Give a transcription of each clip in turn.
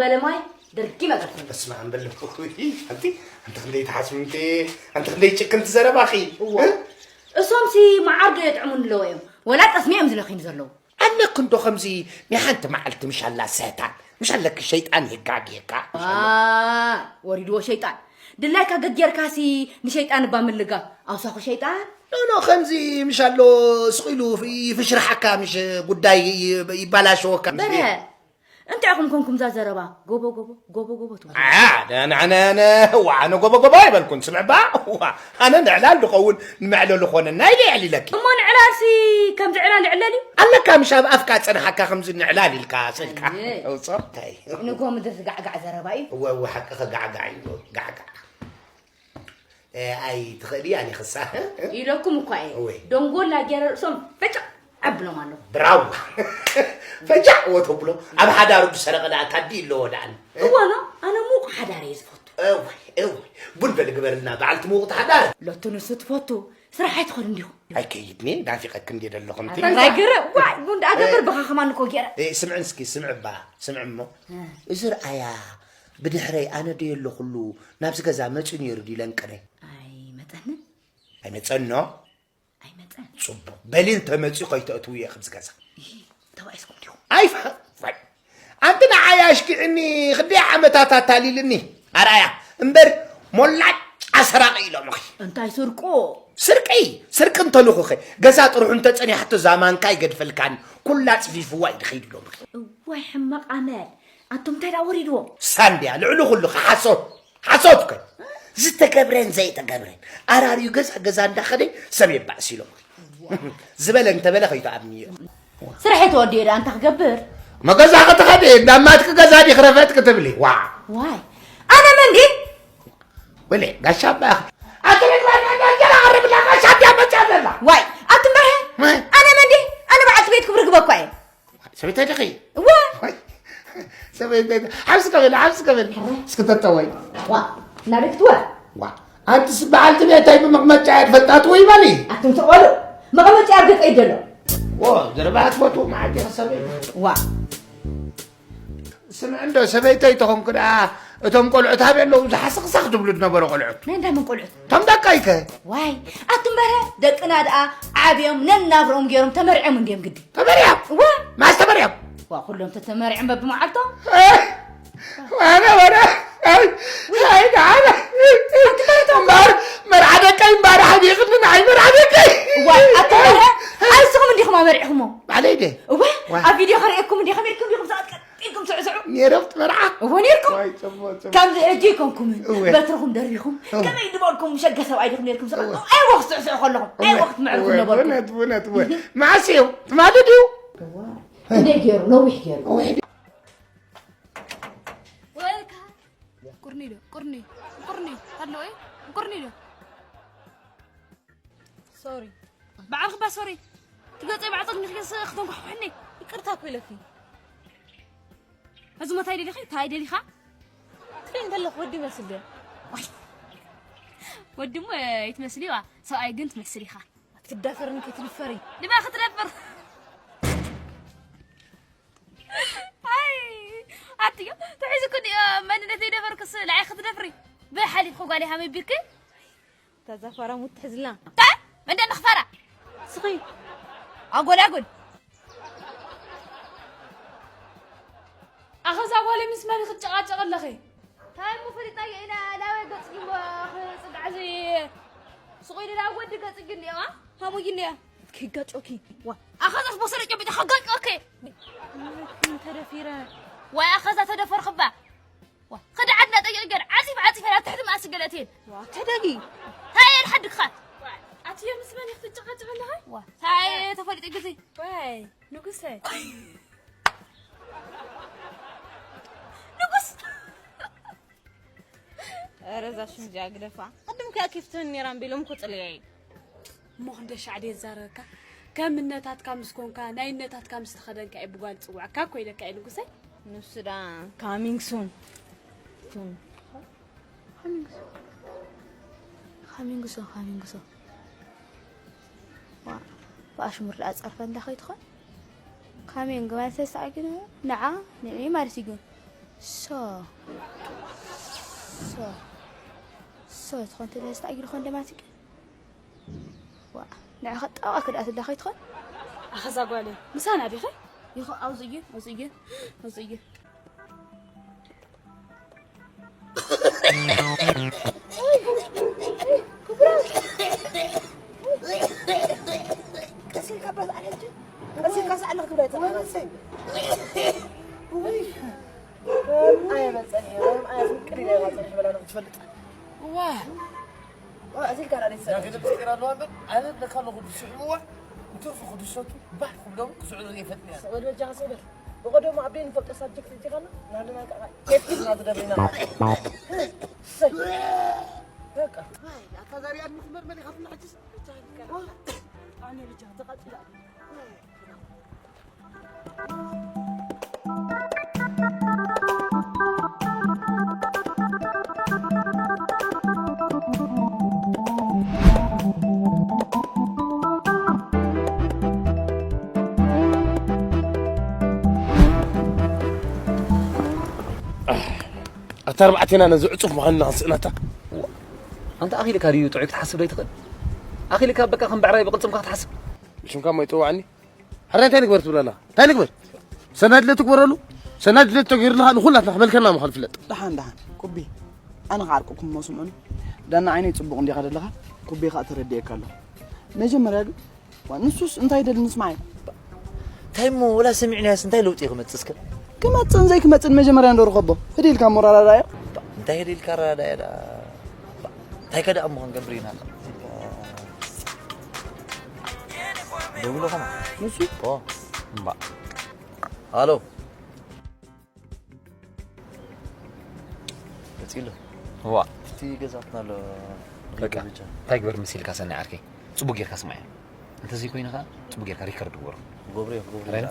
በለማይ ደርጊ መገርኩ። በስመ ኣብ በል። ኣንቲ ኣንቲ ክንደይ ትሓስቢ፣ ኣንቲ ኣንቲ ክንደይ ጭክንቲ ዘረባኺ። እዋ። እ? እሶምሲ መዓር ዶ የጥዕሙኒ ኣለዎ እዮም? ወላ ጠስሚ እዮም ዝለኺኒ ዘለዉ። ኣነ ክንዶ ከምዚ ናይ ሓንቲ መዓልቲ ምሻላ ሰይጣን፣ ምሻለኪ ሸይጣን የጋግየካ። ዋ፣ ወሪድዎ ሸይጣን። ድላይካ ገጌርካሲ ንሸይጣን እባ ምልጋ። ኣውሳኹ ሸይጣን። ኖ፣ ኖ፣ ከምዚ ምሻሎ ስቕ ኢሉ ይፍሽርሓካ፣ ምሽ ጉዳይ ይባላሸወካ። በረ፣ እንታይ ኢኹም ኮንኩም እዛ ዘረባ? ጎቦ፣ ጎቦ፣ ጎቦ፣ ጎቦ ትብሉ። ኣ፣ ነ-፣ ነ-፣ ነ-፣ ነ-፣ ዋ፣ ኣነ ጎቦ፣ ጎቦ ኣይበልኩን። ስምዕባ፣ ዋ፣ ኣነ ንዕላል ድኸውን ንመዕለሉ ኾነና ኢለ የዕሊለኪ። እሞ ንዕላልሲ ከምዚ ዕላል ይዕለል እዩ? ኣለካ፣ ምሽ ኣብ ኣፍካ ጸንሓካ ከምዚ ንዕላል ኢልካ ስልካ። ኣየ። ኣውጾ፣ እንታይ? ንጎ ምድር ጋዕጋዕ ዘረባ እዩ። እወ፣ እወ፣ ሓቅኺ ጋዕጋዕ እዩ፣ ጋዕጋዕ። እ፣ ኣይትኽእልያን ኢኽሳ። ኢለኩም እኳ እየ። እወይ። ደንጎላ ገይረ ርእሶም ፈጫዕ ኣብሎም ኣለኹ። ብራው። ፈጫዕ ወተብሎ። ኣብ ሓዳሩ ዝሰረቐ ደኣ ታዲ ኣለዎ ደኣኒ። እወ፣ ኖ፣ ኣነ ሙቕ ሓዳር እየ ዝፈቱ። እወይ፣ እወይ። ቡን በል ግበርልና፣ በዓልቲ ሙቕቲ ሓዳር። ሎቱ ንሱ ትፈቱ፣ ስራሕ ኣይትኸዱ እንዲኹም። ኣይከይድኒ፣ ናፊቐኪ እንድየ ዘለኹ። እንታይ ራይ ገረ፣ ዋይ፣ ቡን ደኣ ገበር እ፣ ብኻ ከማን እኮ ገረ። እ፣ ስምዕን እስኪ፣ ስምዕ እባ፣ ስምዕ እሞ። እ። እዚ ርኣያ ብድሕረይ ኣነ ዶ የለኹሉ ናብዚ ገዛ መጺኡ ነይሩ ድዩ ለንቅነይ? ኣይመጸንን። ኣይመጸን ኖ? ኣይመጸን። ጽቡቕ። በሊ እንተመጺኡ ከይተእትውዮ ኢኺ ኣብዚ ገዛ። ይሂ፣ ተባኢስኩም ዲኹም? ኣይፋ-፣ ፋይ። ኣንቲ ንዓይ ኣሽኪዕኒ ክንደይ ዓመታት ኣታሊልኒ። ኣርኣያ እምበር ሞላጫ ሰራቒ ኢሎምኺ። እንታይ ስርቁ? ስርቂ፣ ስርቂ እንተልኹኺ ገዛ ጥርሑ እንተጸኒሓቶ እዛ ማንካ ይገድፈልካኒ። ኩላ ጽፊፍዋ እዩ ድኸይድ ኢሎምኺ። እዋይ ሕማቕ ኣመል። ኣንቱም እንታይ ደኣ ወሪድዎም? ሳንድያ ልዕሊ ኩሉ ሓሶት። ሓሶት እኮ እዩ። ዝተገብረን ዘይተገብረን ኣራርዩ ገዛ ገዛ እንዳኸደ ሰብ የባእስ ኢሎም። ዝበለ እንተበለ ከይተኣምንዮ። ስራሕ የተወዲኡ ደኣ እንታይ ክገብር? መገዛ ክትኸዲ እንዳማትኪ ገዛ ዲኺ ረፈት ክትብሊ? ዋ። ዋይ። ኣነ መን ድየ? ወለ ጋሻ ኣባ። ኣቲ ረግባ እንጀራ ቀርብላ ጋሻ ኣድያ መጫ ዘላ። ዋይ። ኣቲ እምበርሀ? ዋይ። ኣነ መን ድየ? ኣነ በዓልቲ ቤትኩም ርግበ እኳ እየ። ሰበይታይ ዲኺ? እወ። ወይ፣ ሰበይታይ ዲ-፣ ሓብሲ ከበል፣ ሓብሲ ከበል። ሕረ። እስኪ ተጠወይ። ዋ፣ ናበይ ክትወ? ዋ፣ ኣንትስ በዓልቲ ቤታይ ብመቕመጫ እያ ትፈልጣ፣ ትወይ በሊ። ኣቱም ተቖሉ፣ መቐመጫ ኣብ ገጸይ ደሎ። ዎ፣ ዘረባ ትፈትዉ መዓልቲ ኢኺ ሰበይ። ዋ። ስምዕ እንዶ፣ ሰበይተይ ተኾንኩ ደኣ፣ እቶም ቆልዑት ኣበይ ኣለዉ? ዝሓሰኽሳኽ ትብሉ ዝነበሩ ቆልዑት። ናይ እንዳ መን ቆልዑት? እቶም ደቀይከ? ዋይ፣ ኣቱም በረ፣ ደቅና ደኣ ዓብዮም ነናብርኦም ገይሮም ተመርዕዮም እንድዮም ግዲ። ተመርዕዮም? እወ። ማስ ተመርዕዮም? ዋ፣ ኩሎም ተተመርዕዮም በብመዓልቶም። ኣነ ወረ፣ ኣይ፣ ኣይ፣ ደሓነ። ኣቲ በረቶም። እምበኣር፣ መርዓ ደቀይ እምበኣር ሓዲቕኒ ንዓይ መርዓ ደቀይ። ዋይ፣ ኣቱም በረ፣ ኣንስኹም እንዲኹም ኣመርዕኹሞ። ባዕለይ ድየ? እወ፣ ዋይ። ኣብ ቪድዮ ከርእየኩም እንዲ፣ ከመይ ኢልኩም ዲኹም ሰዓት ቀጥ ኢልኩም ስዕስዑ። ነይረ ኣብቲ መርዓ? እወ፣ ነይርኩም። ዋይ፣ ጽቡቕ፣ ጽቡቕ። ከምዚ ሕጂ ኣይኮንኩምን። እወ። በትርኹም ደርቢኹም፣ እወ። ከመይ ዝበልኩም ሸገ ሰብኣይ ዲኹም ነይርኩም ሰዓት? እወ። ኣይ ወቕቲ ስዕስዑ ከለኹም፣ ኣይ እወ፣ ወቕቲ ምዕርጉ እወ፣ ነበርኩም። እውነት፣ እውነት፣ እወ። መዓስ እዩ? ትማሊ ድዩ? እዋ፣ ክንደይ ገይሩ? ነዊሕ ገይሩ። ነዊሕ ድዩ? ወልካ። ቁርኒ ዶ? ቁርኒ፣ ቁርኒ፣ ኣሎ ወይ? ቁርኒ ዶ? ሶሪ። ባዕልኺ እባ ሶሪ። ትገጸይ ባዕጠት ንኽገስ ክተንኳሕኩሕኒ። ይቅርታ እኮ ኢለኪ። ሕዚ እሞ እንታይ ደሊኺ? እንታይ ደሊኻ? ትሪኢ እንተለኺ ወዲ ይመስል ድዮ? ዋይ። ወዲ እሞ ኣይትመስሊ ዋ። ሰብኣይ ግን ትመስል ኢኻ። ክትዳፈርኒ ከይትድፈሪ። ንባ ክትደፍር። ኣይ፣ ኣትዮ፣ ተሒዙ እኮ እንድዮ መንነተይ ደፈርኩስ ንዓይ ክትደፍሪ። ብሓሊፍኩ ጓለይ ሃመይ ቢርኪ። እታ ዛፋራ ሙት ትሕዝልና። እንታይ? መን ደኣ ንኽፈራ? ስኺ። ኣጎል ኣጎል። ኣኸ እዛ ጓለይ ምስ መን ክትጨቃጨቂ ኣለኺ? እንታይ እሞ ፈሊጣዮ ኢላ ላወይ ገጽ እሞ ክጽግዓ ዘይ-፣ ስቕ ኢሉ ናብ ወዲ ገጽ ግን እኒኦ፣ ሃሙይ እኒኦ። ከይጋጨወኪ። ዋ፣ ኣኸ እዛስ ቦሰረ ጨቢጠ ከጋጨወኪ። ተደፊረ። ዋይ፣ ኣኸ እዛ ተደፈርክባ። ዋ፣ ኽዲ ዓድና ጠይቂ ገለ ዓጺፍ ዓጺፍ ናብ ትሕቲ መኣሲ ገለ እትየን። ዋ፣ ተደጊ። ታይ እየ ንሓድግኻ? ኣትዮ ምስ መን ኢኺ ትጨቃጨቂ ኣለኺ? ዋ፣ ታይ ተፈሊጡ ግዜ? ዋይ፣ ንጉሰ። ንጉስ። ኧረ እዛ ሽም እዚኣ ግደፋ። ቅድም ከኣ ኬፍ ትህን ነይራ እምቢሎም እኮ ጽልያይ። እሞ ክንደይ ሻዕ ድየ ዝዛረበካ? ከም እነታትካ ምስ ኮንካ፣ ናይ እነታትካ ምስ ተኸደንካ እየ ብጓል ዝጽውዐካ እኮ ኢለካ እየ ንጉሰይ። ንሱ ደኣ ካሚንግ ሱን። ሱን። ካሚንግ ሱን፣ ካሚንግ ሱን። ዋ፣ ብኣሽሙር ደኣ ጸርፈ እንዳ ከይትኾን። ካሚንግ ማለት ተሳኣ ግን ንዓ፣ ንዒ ማለት እዩ ግን። ሶ ሶ ሶ ትኾን ተለስታ እግሪ ኾን ደማትክ ዋ ንዓኻ ጣዋ ክዳት እንዳ ከይትኾን ኣኸዛ ጓለ ምሳና ዲኸ ይኸ ኣብዚ እዩ ኣብዚ እዩ ኣብዚ እዩ ዋ ኣዚልካ ዳ ደስ ናገለ ምስጢር ኣለዋ እምበር ኣነ ብለካ ኣለኹ ዝስዕምዋ ንትርፊ ክድሰቱ ባህ ክብሎም ክስዕሩ ዘይፈጥን እያ ስቕ በል በጃኻ ስቕ በል ብቐደሙ ኣብ ደይ ንፈልጦ ሳብጀክት እቲኻና ናልና ከዓ ኬፍ ኬፍና ዝደብሪና ሰይ በቃ ኣታ ዛሪኣኒ ትመርመሪ ካብና ሕጅስ ኣነ ብጃ ተቐጥላ ኣታ ኣርባዕቴና ነዚ ዕጹፍ ምዃንና ክንስእነታ ኣንታ ኣኺልካ ድዩ ጥዑይ ክትሓስብ ዶ ይትኽእል? ኣኺልካ በቃ ከም ብዕራይ ብቕልጽምካ ክትሓስብ? ብሽምካ እሞ ይጽውዓኒ። ሕራይ እንታይ ንግበር ትብል ኣለኻ? እንታይ ንግበር? ሰናይ ድሌት ትግበረሉ? ሰናይ ድሌት ተገይሩልኻ ንኹላትና ክመልከና ምዃኑ ፍለጥ። ደሓን ደሓን ኩቢ ኣነ ክዓርቀኩም እሞ ስምዑኒ። ዳና ዓይነይ ጽቡቕ እንዲኻ ደለኻ ኩቢ ከኣ ተረዲኤካ ኣለኹ። መጀመርያ ግን ዋ ንሱስ እንታይ ይደሊ ንስማዕ። እንታይ እሞ ወላ ሰሚዕናዮስ እንታይ ለውጢ ክመጽእ እስከ? ክመጽእን ዘይክመጽእን መጀመርያ እንዶ ርኸቦ። ህዲልካ እሞ ኣረዳድኣዮ። እንታይ ህዲልካ ኣረዳድኣዮ ደኣ? እንታይ ከደኣ እሞ ክንገብር ኢና? ደዊሉ ኸማ ንሱ? ኦ እምባ ሃሎ መጺሉ እዋ እቲ ገዛትና ኣሎ በቃ እንታይ ግበር መሲልካ ሰናይ ዓርከይ ጽቡቅ ጌርካ ስማዕ እንተዘይ ኮይኑ ከኣ ጽቡቅ ጌርካ ሪከርድ ግበሮ ገብርዮ ገብርዮ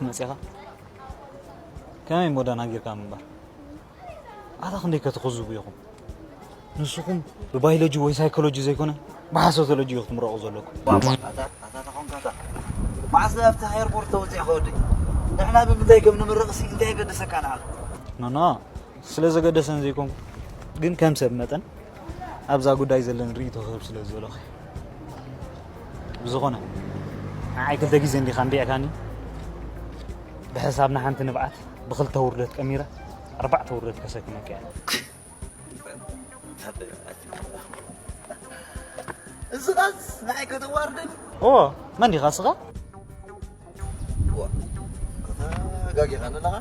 መጺኻ ከመይ እሞ ደናጊርካ ምንባር ኣታ ክንደይ ከ ትኽዝቡ ኢኹም ንስኹም ብባዮሎጂ ወይ ሳይኮሎጂ ዘይኮነ ብሓሶቶሎጂ ኢኹም ትምረቑ ዘለኩም ኣታ ተኾንካታ መዓስ ኣብቲ ሃየር ቦርድ ተወፂእኻ ወደይ ንሕና ብምንታይ ከም ንምረቕሲ እንታይ የገድሰካ ንዓኻ ኖኖ ስለ ዘገደሰን ዘይኮንኩ ግን ከም ሰብ መጠን ኣብዛ ጉዳይ ዘለኒ ርእይቶ ክህብ ስለ ዝደለኹ እየ። ብዝኾነ ንዓይ ክልተ ግዜ እንዲኻ ኣንቢዕካኒ ብሕሳብ ንሓንቲ ንብዓት ብኽልተ ውርደት ቀሚረ ኣርባዕተ ውርደት ከሰክመካ እየ። እዚ ኸስ ንዓይ ከተዋርደኒ? እወ መን ዲኻ እስኻ? ጋጊኻ ኣለኻ?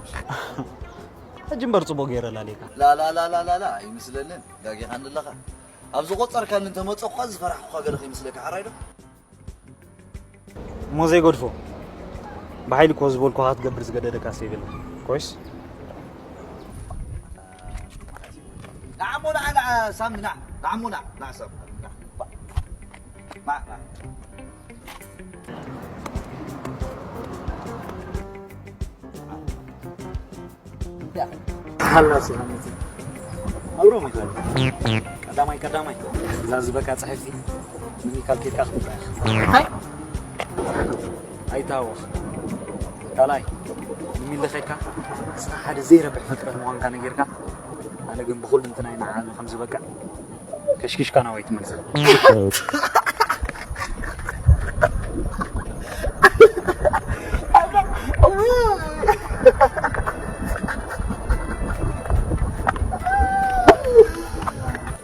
ሕጂ እምበር ጽቡቕ ገይረ ላልየካ። ላላላላላ ኣይመስለንን ጋጊኻ ኣለኻ። ኣብ ዝቖጸርካኒ እንተመጸኹኻ ዝፈራሕኩኻ ገለ ከይመስለካ ሓራይ ዶ? እሞ ዘይገድፎ ብሓይሊ እኮ ዝበልኩኻ ክትገብር ዝገደደካ ሰብ የለን። ኮይስ? ንዓሞ ንዓ ንዓ ሳሚ ንዓ ንዓሞ ንዓ ንዓ ሳሚ ንዓ ንዓ ንዓ ሃላ ሰላመቲ ኣብሮ ሚካል ቀዳማይ ቀዳማይ እዛ ዝበካ ጽሕፍቲ ንሚካል ኬድካ ክትብላ ኢኻ ኣይታወኽ ካልኣይ ንሚለኸካ ንስኻ ሓደ ዘይረብሕ ፍጥረት ምዃንካ ነጊርካ ኣነ ግን ብኹሉ እንትናይ ንዓሉ ከም ዝበቅዕ ከሽኪሽካ ናባይ ትመልሳ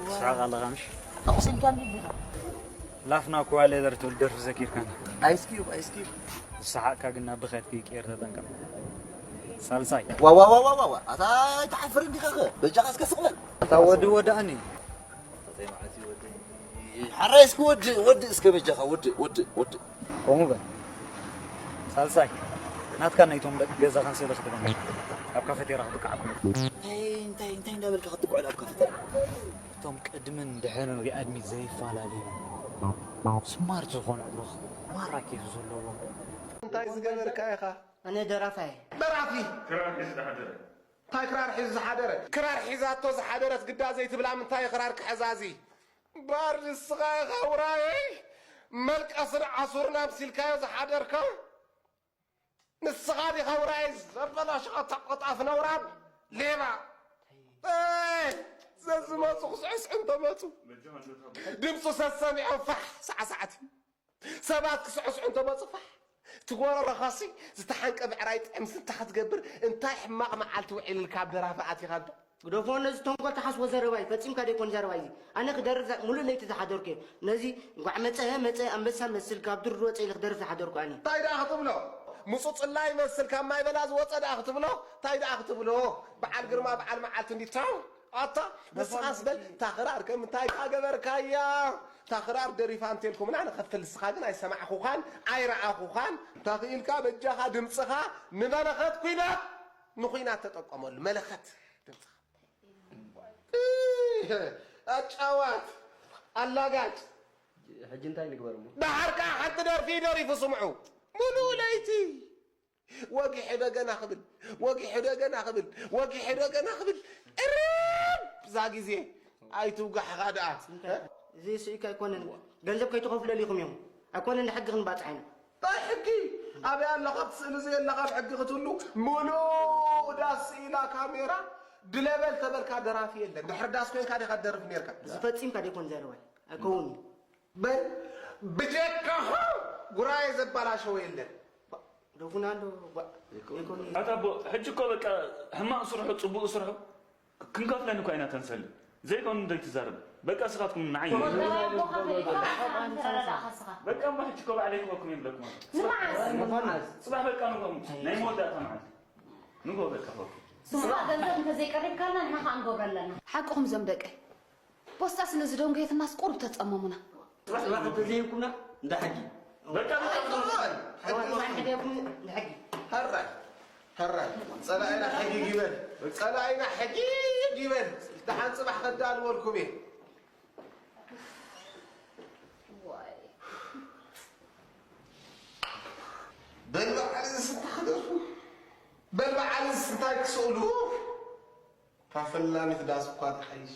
ትስሕቕ ኣለኻ ምሽ ኣቑሲልካኒ ዲኻ ላፍና እኮ ሌዘር ትብል ደርፊ ዘኪርካኒ ኣይስኪዩብ ኣይስኪዩብ ዝሰሓቕካ ግን ናብ ብኸትኪ ይቅየር ተጠንቀቕ ሳልሳይ ዋዋዋዋዋ ኣታ ኣይትሓፍር እንዲኻ ኸ በጃኻ እስከ ስቕ በል ኣታ ወዲ ወዳእኒ ሓራይ እስኪ ወዲ ወዲ እስከ በጃኻ ወዲ ወዲ ወዲ ከምኡ በል ሳልሳይ ናትካ ናይቶም ደቂ ገዛኻን ስእሊ ክትበኒ ኣብ ካፌቴራ ክትቃዓኩም እንታይ እንታይ እንታይ እንዳበልካ ክትጉዕል ኣብ ካፌቴራ እቶም ቅድምን ድሕርን ሪኣድሚት ዘይፈላለዩ ስማርት ዝኾኑ ኣዕሩኽ ማራ ኬፍ ዘለዎም። እንታይ ዝገበርካ ኢኻ? ኣነ ደራፋይ። ደራፊ! ክራር ሒዙ ዝሓደረ። እንታይ ክራር ሒዙ ዝሓደረ? ክራር ሒዛቶ ዝሓደረት ግዳ ዘይትብላ ምንታይ ክራር ክሕዛ እዚ? ባር ንስኻ ኢኻ ውራየይ መልቀስን ዓሱርን ኣምሲልካዮ ዝሓደርካ? ንስኻ ዲኻ ውራይ ዘበላሽኻ ተቆጣፍ ነውራም ሌባ። ዘዝመፁ ክስዕስዑ እንተመፁ ድምፁ ሰሰሚዖም ፋሕ ሳዕሳዕቲ ሰባት ክስዕስዑ እንተመፁ ፋሕ ትጎረረኻሲ ዝተሓንቀ ብዕራይ ጥዕምሲ እንታይ ክትገብር እንታይ ሕማቕ መዓልቲ ውዒልልካ ኣብ ደራፊ ኣቲኻ እንዶ ግደፎ ነዚ ተንኮል ተሓስቦ ዘረባይ ፈጺምካ ደይኮን ዘረባይ እዚ ኣነ ክደርፍ ሙሉእ ለይቲ ዝሓደርኩ እየ ነዚ እንኳዕ መጸ መጸ ኣንበሳ መስል ካብ ድሩ ወጸ ኢለ ክደርፍ ዝሓደርኩ ኣነ እንታይ ደኣ ክትብሎ ምፁ ፅላ ይመስል ካብ ማይ በላ ዝወፀ ደኣ ክትብሎ እንታይ ደኣ ክትብሎ በዓል ግርማ በዓል መዓልቲ እንዲታው ኣታ ንስኻስ በል ታኽራር ከም እንታይ ካ ገበርካያ ታኽራር ደሪፋ እንቴልኩምና ንኸፍል ንስኻ ግን ኣይሰማዕኹኻን ኣይረኣኹኻን ታኽኢልካ በጃኻ ድምፅኻ ንመለኸት ኩናት ንኹናት ተጠቀመሉ መለኸት ድምፅኻ ኣጫዋት ኣላጋጭ ሕጂ እንታይ ንግበር እሞ ደሓር ከዓ ሓንቲ ደርፊ ደሪፉ ስምዑ ሙሉእ ለይቲ ወጊሑ ደገና ክብል ወጊሑ ደገና ክብል ወጊሑ ደገና ክብል እርብ እዛ ግዜ ኣይትውጋሕኻ ደኣ እዚ ስኢካ ኣይኮነን ገንዘብ ከይትኸፍለሉ ኢኹም እዮም ኣይኮነን ንሕጊ ክንባፅሕ ኢና ታይ ሕጊ ኣበይ ኣለኻ እቲ ስእሊ ዘየለኻ ኣብ ሕጊ ክትህሉ ሙሉእ ዳስ ኢላ ካሜራ ድለበል ተበልካ ደራፊ የለን ድሕሪ ዳስ ኮንካ ዲኻ ትደርፍ ነርካ ዝፈፂምካ ደይኮን ዘረባይ ኣይከውን እዩ በል ብጀካኻ ጉራየ ዘባላሸወ የለን ደጉና ኣሎ ጓ ይኮን ኣታ ኣቦ ሕጂ እኮ በቃ ሕማቕ ስርሑ ጽቡቕ ስርሑ ክንከፍለን እኳ ኢና ተንሰሊ ዘይኮኑ እንታይ ትዛረብ በቃ ስኻትኩም ንዓይ በቃ እሞ ሕጂ እኮ ባዕለይ ክበኩም ይብለኩም ጽባሕ በቃ ንጎም ናይ መወዳእታ መዓልቲ ንጎ በቃ ኸኩም ስማ ገንዘብ እንተዘይቀሪብካልና ንሕኻ እንገብረ ኣለና ሓቅኹም ዘም ደቀይ ቦስጣ ስለ ዝደንጎየትናስ ቁሩብ ተጸመሙና። ጽባሕ ጽባሕ እንተዘይብኩምና እንዳ ሕጊ። በቃ በቃ ጽባሕ ሕደኩም እንዳ ሕጊ። ሕራይ ሕራይ ጸላኢና ሕጊግ ይበል ጸላኢና ሕጊግ ይበል ደሓን ጽባሕ ከዳልወልኩም እየ። በል በዓል እዚ ስንታ ክደርፉ በል በዓል እዚ ስንታይ ክስእሉ እታ ፈላሚት ዳስ እኳ ትሓይሽ።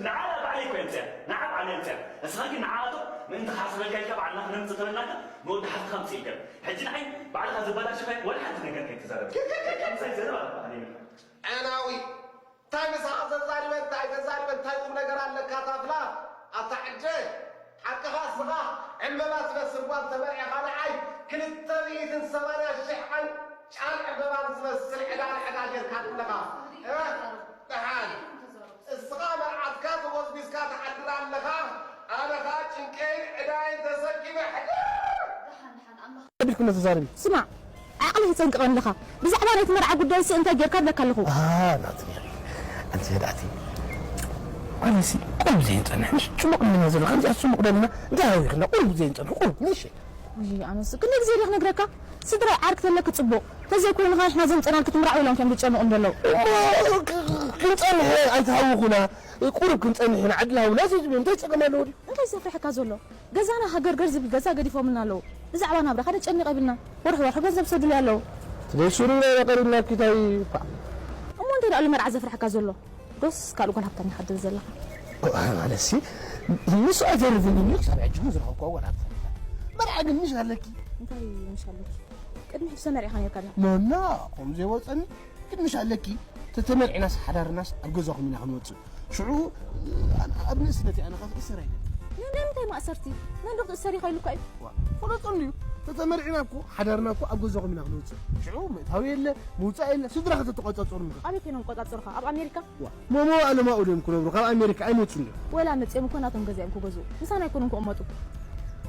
ንዓ ባዕለይ እኮ የምፅያ፣ ንዓ ባዕለይ የምፅያ። እስኻ ግን ንዓኣቶም ምእንቲ ክሓስበልካ ኢልካ ባዕልና ክነምፅእ ተበልናካ ንወዲ ሓፍትኻ ኣምፅእ ኢልካ። ሕጂ ንዓይ ባዕልኻ ዘበላሽኻዮ ዋላ ሓንቲ ነገር ከይትዛረብ። ምሳይ ዘረባ ባዕለይ ምልካ። ዕናዊ እንታይ ምሳኻ ዘዛሪበ እንታይ ዘዛሪበ እንታይ ቁም ነገር ኣለካ ታፍላ ኣታ ዕደ ሓቅኻ እስኻ ዕምበባ ትመስል ጓል ተመርዒኻ ንዓይ ክልተ ሚእትን ሰማንያ ሽሕ ዓን ጫን ዕምበባ ዝመስል ዕዳ ንዕዳ ጌርካ ኣለኻ። ደሓን እስኻ መርዓትካ ተጎዝጒዝካ ትሓድር ኣለኻ፣ ኣነ ኸኣ ጭንቀይን ዕዳይን ተሰኪመ ሕድር። ኣቢልኩም ተዛረቢ። ስማዕ፣ ዓቕሊ ተጸንቅቐኒ ኣለኻ። ብዛዕባ ናይቲ መርዓ ጉዳይሲ እንታይ ጌርካ እብለካ ኣለኹ። ኣሃ ናቲ ኣንቲ ሄዳቲ ኣነሲ ቁሩብ ዘይንጸንሕ ምስ ጽቡቕ እንድና ዘሎ ከምዚኣ ጽቡቕ ደልና እንታይ ሃዊኽና ቁሩብ ዘይንጸንሕ ቁሩብ ንእሽተይ ውይ ኣነስ ክንደይ ግዜ ድየ ክነግረካ ስድራይ ዓርኪ ተለኪ ጽቡቕ ተዘይኮይኑ ከኣ ንሕና ዘምጸናልኪ ትምርዓው ኢሎም እዮም ዝጨነቑ ዘለዉ እሞ ክንጸንሕ ኣይትሃውኹና ቁሩብ ክንጸንሕ ኢና ዕድል ሃቡና ዘይትብሉ እንታይ ጸገም ኣለዎ ድዩ እንታይ ዘፍርሐካ ዘሎ ገዛና ሃገርገር ዝብል ገዛ ገዲፎምልና ኣለዉ ብዛዕባ ናብራኻ ደጨኒቕ የብልናን ወርሒ ወርሒ ገንዘብ ሰዱለይ ኣለዉ ትደይ ሱሪ ናይ በቐሪ እናኪታይ ፓ እሞ እንታይ ደኣ ኣሎ መርዓ ዘፍርሐካ ዘሎ ዶስ ካልእ ጓል ሃብታም ኢኻ ትብል ዘለኻ ማለትሲ ንሱ ኣይተርፍን እዩ ክሳብ ሕጂ ግን ዝረኸብኳ ጓል ሃብታም ኢኻ መርዓ ግን ምሽ ኣለኪ እንታይ ምሽ ኣለኪ ቅድሚ ሕጂ ሰመር ኢኻ ነርካ ዲኻ ኖና ከምኡ ዘይወፀኒ ግን ምሽ ኣለኪ ተተመርዒናስ ሓዳርናስ ኣብ ገዛኹም ኢና ክንወፅእ ሽዑ ኣብ ንእስነተይ ኣነ ካብ እሰር ኣይደልን። ናይ ምንታይ ማእሰርቲ? መን ዶ ክትእሰር ኢኻ ኢሉካ እዩ? ፈለጦ እንድዩ። ተተመርዒና እኮ ሓዳርና እኮ ኣብ ገዛኹም ኢና ክንወፅእ። ሽዑ ምእታው የለ ምውፃእ የለ ስድራኸ ተተቆፃፀሩልካ። ኣበይ ኮይኖም ቆፃፀሩኻ? ኣብ ኣሜሪካ? ዋ መመዋእሎም ኣብኡ ድዮም ክነብሩ ካብ ኣሜሪካ ኣይመፁን ድዮም? ወላ መፂኦም እኮ ናቶም ገዛ እዮም ክገዝኡ። ምሳና ኣይኮኑን ክቕመጡ።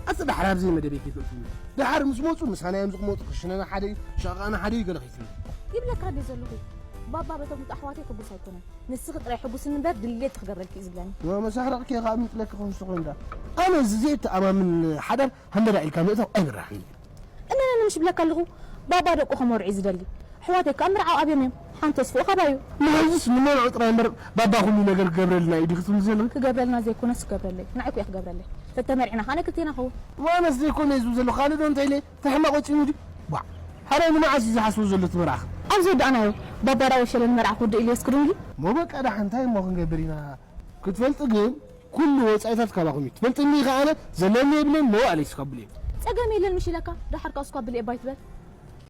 ኣቲ ዳሕራር ዘይመደበይ ከይትእትውኒ። ደሓር ምስ መፁ ምሳና እዮም ዝቕመጡ ክሽነና ሓደ እዩ ሸቓቕና ሓደ እዩ ገለ ከይትብሊ። ይብለካ እንድየ ዘለኹ። ባባ በቶም ኣሕዋተይ ሕጉስ ኣይኮነን። ንስኺ ጥራይ ሕጉስኒ እምበር ድሌት ክገብረልኪ እዩ ዝብለኒ። ወመሳሕርቕኪ እየ ከዓ ምጥለኪ ክወስዶ ኮይኑ ደኣ። ኣነ እዚ ዘይተኣማምን ሓዳር ሃንደዳ ኢልካ ምእታው ኣይብራሕን እዩ። እመነኒ ምሽ ይብለካ ኣለኹ። ባባ ደቁ ከመርዑ እዩ ዝደሊ። ኣሕዋተይ ከዓ ምርዓው ኣብዮም እዮም። ሓንቲ ተስፍኡ ካባዩ። ንሕዝስ ንመርዑ ጥራይ እምበር ባባ ኩሉ ነገር ክገብረልና እዩ ድዩ ክትብል ዘለኺ? ክገብረልና ዘይኮነስ ክገብረለይ ንዓይ ኩያ ክገብረለይ። ተተመርዕና ካነ ክልቴና ኸውን። ዋነስ ዘይኮነ እዩ ዝብል ዘለኹ ካልእ ዶ እንታይ ኢለ ተሕማቕ ወፂኑ ድዩ? ቧዕ፣ ሓደ ንመዓስ እዩ ዝሓስቦ ዘሎ እቲ መርዓኺ? ኣብ ዝወዳእናዮ ባባ ዳ ወሸለ ንመርዓ ክወድእ ኢሉ የስክሩ እንዲ። ሞ በቃ ዳሓ እንታይ እሞ ክንገብር ኢና? ክትፈልጢ ግን ኩሉ ወፃኢታት ካባኹም እዩ። ትፈልጥኒ ኢኻ ኣነ ዘለኒ የብለይን መዋእለይ ስካብለይ። ጸገም የለን ምሽ ኢለካ ዳሓር ካስ እኳ ብልኤ ባይ ትበል።